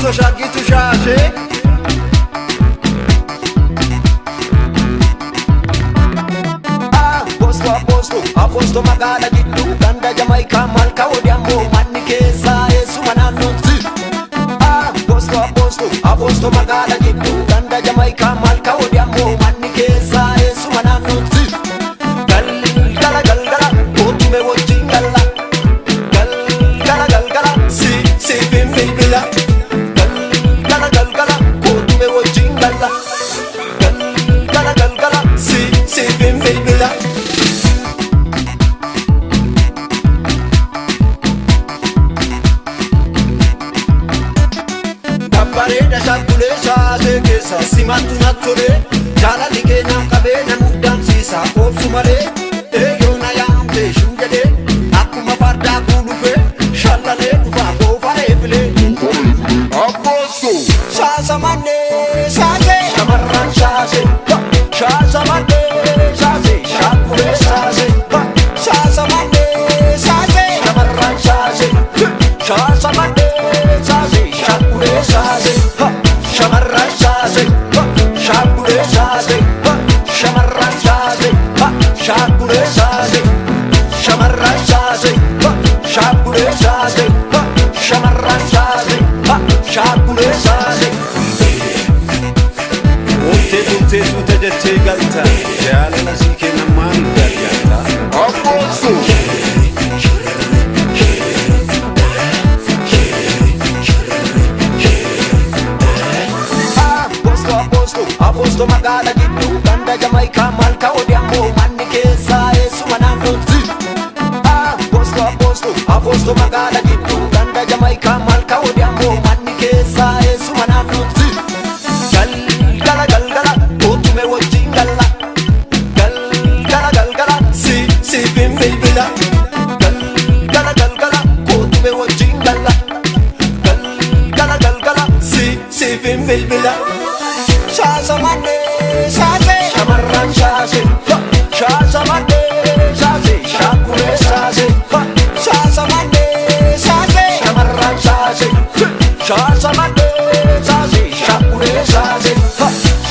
Aposto Shaagitu Shaashee. Aposto aposto aposto magaala gidduu ganda Jamaayikaa malka wodiyamoo manni keessaa eessuma naannooti. Aposto aposto aposto magaala gidduu ganda Jamaayikaa malka wodiyamoo manni keessaa eessuma naannooti. Galgala galgala kootume wajjin galla. Galgala galgala si siifin bilbila. Galgala galgala kootume wajjin galla. Galgala galgala si siifin bilbila. Babbareeda shakkulee shaashee keessa simattu natti tolee jaalalli keenyaa qabee na muddamsiisa obsu malee eeyyoo na yaamtee shuu jedhee akkuma fardaa kuulufee shallalee dhufaa goofaree filee. Aposto. Shaasamannee shaashee shamarran shaashee shaasamannee shaashee shakkulee shaashee shaasamannee shaashee shamarran shaashee shaasamannee shaashee shakkulee shaashee shamarran shaashee shakkulee shaashee shamarran shaashee shakkulee shaashee shamarran shaashee shakkulee shaashee shamarran shaashee shakkulee shaashee. Ooltee bultee suuta jettee galta jaalala sii kennan maaliif gargaarta? Aposto. Aposto aposto aposto magaala gidduu ganda Jamaayikaa malka wodiyamoo manni keessaa eessuma naannooti. Aposto aposto aposto magaala gidduu ganda Jamaayikaa malka wodiyamoo manni keessaa eessuma naannooti. Galgala galgala kootume wajjin galla. Galgala galgala si siifin bilbila. Galgala galgala kootume wajjin galla. Galgala galgala si siifin bilbila. Shaasamannee shaashee shamarran shaashee shaasamannee shaashee shakkulee shaashee shaasamannee shaashee shamarran shaashee shaasamannee shaashee shakkulee shaashee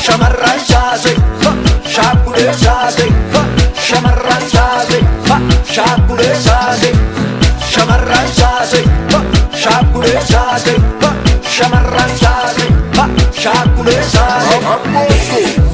shamarran shaashee shakkulee shaashee shamarran shaashee shakkulee shaashee shamarran shaashee shakkulee shaashee shamarran shaashee shakkulee shaashee. Aposto.